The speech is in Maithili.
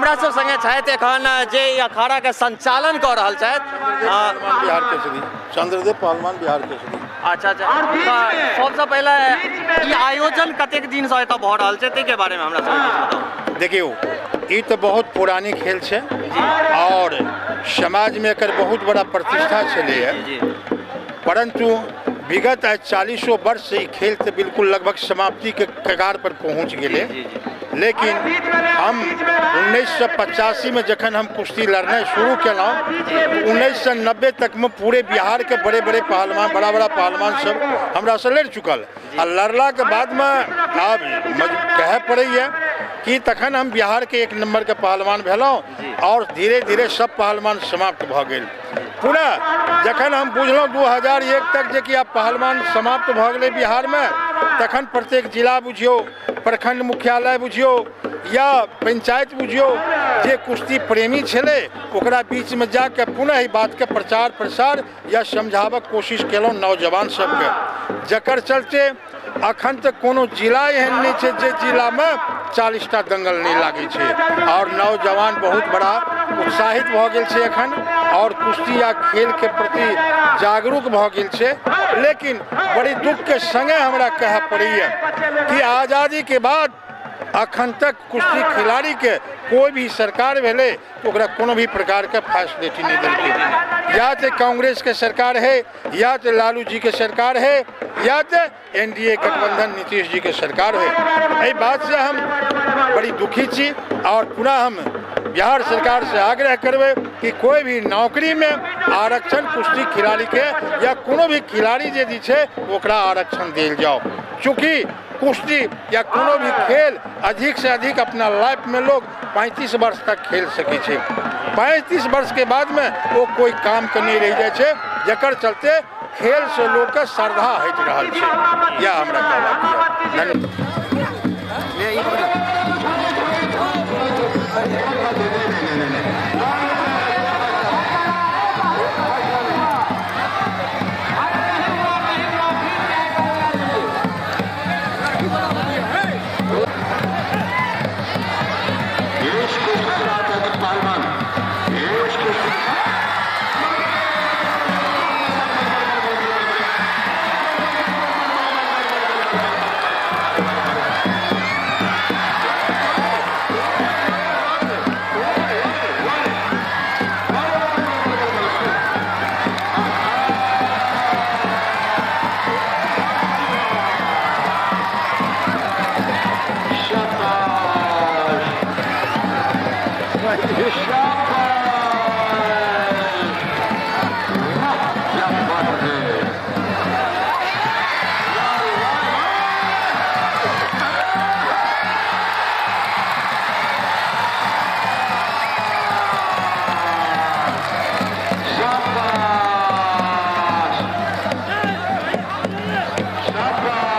हमरा सब संगे छथि एखन जे ई अखाड़ाके संचालन कऽ रहल छथि। बिहार केसरी चंद्रदेव पहलवान, बिहार केसरी। अच्छा अच्छा, तऽ सबसँ पहिले ई आयोजन कतेक दिनसँ एतऽ भऽ रहल छै, ताहिके बारेमे हमरा सबके किछु बताउ। देखियौ, ई तऽ बहुत पुरानी खेल छै आओर समाजमे एकर बहुत बड़ा प्रतिष्ठा छलैए, परन्तु विगत आइ 40 वर्ष से ई खेल तऽ बिल्कुल लगभग समाप्तिके कगार पर पहुँच गेलै। लेकिन हम 1985मे जखन हम कुश्ती लड़नाइ शुरू केलहुँ, 1990 तकमे पूरे बिहारके बड़े बड़े पहलवान, बड़ा बड़ा पहलवान सब हमरासँ लड़ि चुकल। आ लड़लाके बादमे आब कहय पड़ैए कि तखन हम बिहारके 1 नम्बरके पहलवान भेलहुँ और धीरे धीरे सब पहलवान समाप्त भऽ गेल। पुनः जखन हम बुझलहुँ 2001 तक जे कि आब पहलवान समाप्त भऽ गेलै बिहारमे, तखन प्रत्येक जिला बुझियौ, प्रखंड मुख्यालय बुझियौ या पंचायत बुझियौ, जे कुश्ती प्रेमी छलै ओकरा बीचमे जाके पुनः एहि बातके प्रचार प्रसार या समझाबक कोशिश केलहुँ नौजवान सबके, जकर चलते अखन तक कोनो जिला एहन नहि छै जे जिलामे 40टा दंगल नहि लागै छै और नौजवान बहुत बड़ा उत्साहित भऽ गेल छै एखन और कुश्ती या खेलके प्रति जागरूक भऽ गेल छै। लेकिन बड़ी दुखके संगे हमरा कहऽ पड़ैए कि आज़ादीके बाद अखन तक कुश्ती खिलाड़ीके कोई भी सरकार भेलै ओकरा कोनो भी प्रकारके फैसिलिटी नहि देलकै। या तऽ कांग्रेसके सरकार है, या तऽ लालू जी के सरकार है, या तऽ एनडीए गठबंधन नीतीश जी के सरकार है। एहि बात से हम बड़ी दुखी छी और पुनः हम बिहार सरकार से आग्रह करबै कि कोई भी नौकरी में आरक्षण कुश्ती खिलाड़ी के या कोनो भी खिलाड़ी जे दी छै ओकरा आरक्षण देल जाओ। चूँकि कुश्ती या कोनो भी खेल अधिक से अधिक अपना लाइफ में लोग 35 वर्ष तक खेल सकै छै। 35 वर्ष के बाद में वो कोई काम के नहीं रह जाइ छै, जकर चलते खेल से लोग के श्रद्धा हटि रहल छै। यह हमरा कहबाक यऽ। धन्यवाद।